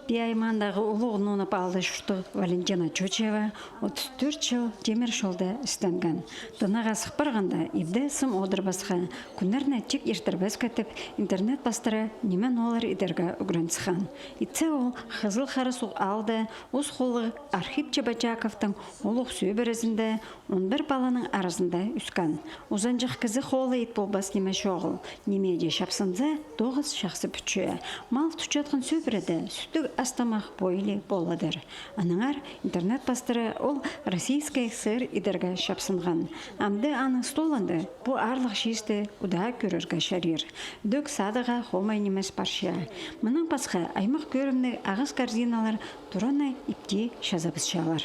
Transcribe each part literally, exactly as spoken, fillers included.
Пии аймаандағы Улуғ Нуна палыда чурттығ Валентина Чочиева отыс тӧрт чыл тимір чолда істенген. Тынағ азых парғанда, ибде сым одырбасха, кӱннерні тик иртірбеске тіп, интернет пастыра ниме-нолар идерге ӱгрен сыххан. Итсе ол Хызыл Хара Суғ аалда ус холлығ Архип Чебочаковтың улуғ сӧбірезінде он пір паланың аразында ӧскен. Узанҷах кізі холы ит полбас ниме чоғыл. Ниме дее чапсынза, тоғыс чахсы пӱтче. Мал тутчатхан сӧбіреде сӱттіг ас-тамах пу иле поладыр. Аннаңар интернет пастыра ол Российская ССР идерге чапсынған. Амды аның столында пу аарлығ чиисті удаа кӧрерге чарир. Ідӧк садығға хомай нимес парча. Мыннаң пасха аймах кӧрімніг ағас корзиналар тураны ипти чазабысчалар.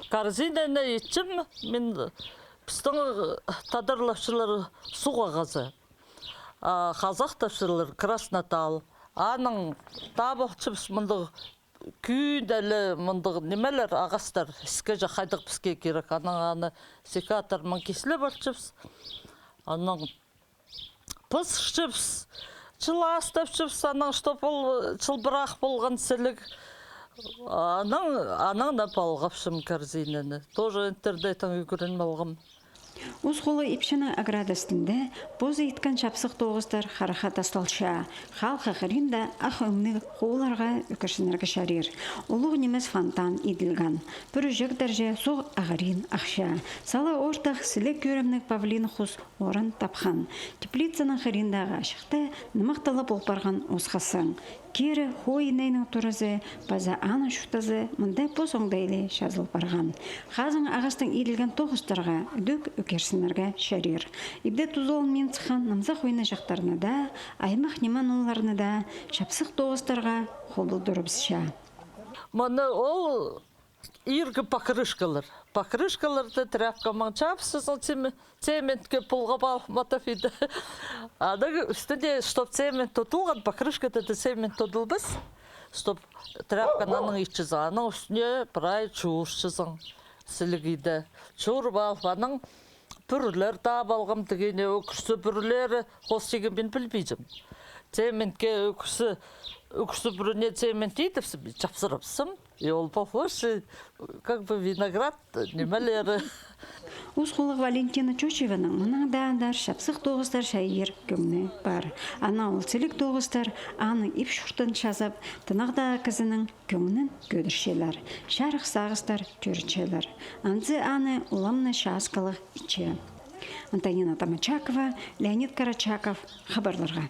Корзинаны итчем мин, пістің тадарлапчалар суғ ағазы, а хазахтапчалар краснотал. Анаң таап алчабыс мындағ кӱӱн али мындағ нимелер, ағастар, іскеҷе хайдағ піске кирек. Анаң аны секаторнаң кислеп алчабыс. Анаң пызырчабыс, чылаастапчабыс, анаң, чтоб ол чылбырах полған сіліг. Анаң, анаң на палғапчам корзинаны. Тоже интернеттең ӱгреніп алғам. Ус холлығ ипчінің ограда істінде позы иткен чапсых тоғыстар харахха тасталча. Халых ағыринда ах ӧңніг хулларға ӧкерченнерге чарир. Улуғ нимес фонтан иділген. Пӱрӱҷектерҷе суғ ағырин ахча. Сала ортах сіліг кӧрімніг павлин хус орын тапхан. Теплицаның хыриндағы ачыхта нымахтала пол парған осхасың. Кирі хойнайның туразы паза аның чуртазы мында пос оңдайлы чазыл парған. Хазың ағастың иділген тоғыстарға ідӧк ӧкерченнерге чарир. Ибде тузаланмин сыххан намзах ойнаҷахтарны даа, аймах ниме-ноларны даа чапсых тоғыстарға хобылдырыбысча. Мына ол иргі покрышкалар. Покрышкаларды тряпканаң чабысчазың, цеме-, цементке пулғап ал матап иді. Аның ӱстӱне, чтоб цемент тудылған, покрышкада даа цемент тудылбас, чтоб тряпканы аның итчезің, аның ӱстӱне прай чуурчазың сіліг иді. Чуурып алып, анаң пӱрлер таап алғам тігене, ӧкірсе пӱрлері, хости мин пілбинчем. Цементке ӧкірсе, ӧкірсе пӱріне цемент идібіс, чапсырыбысым. И ол похож, как бы, виноград нимелері. Ус холлығ Валентина Чочиеваның мынаң даа андар чапсых тоғыстар чайир кӧңні пар. Анаң ол сіліг тоғыстар аның ипчі чуртын чазап, тынағдағы кізінің кӧңнін кӧдірчелер, чарых сағыстар тӧрінчелер. Анзы аны уламны чааскалығ итче. Антонина Томочакова, Леонид Карачаков, хабарларға.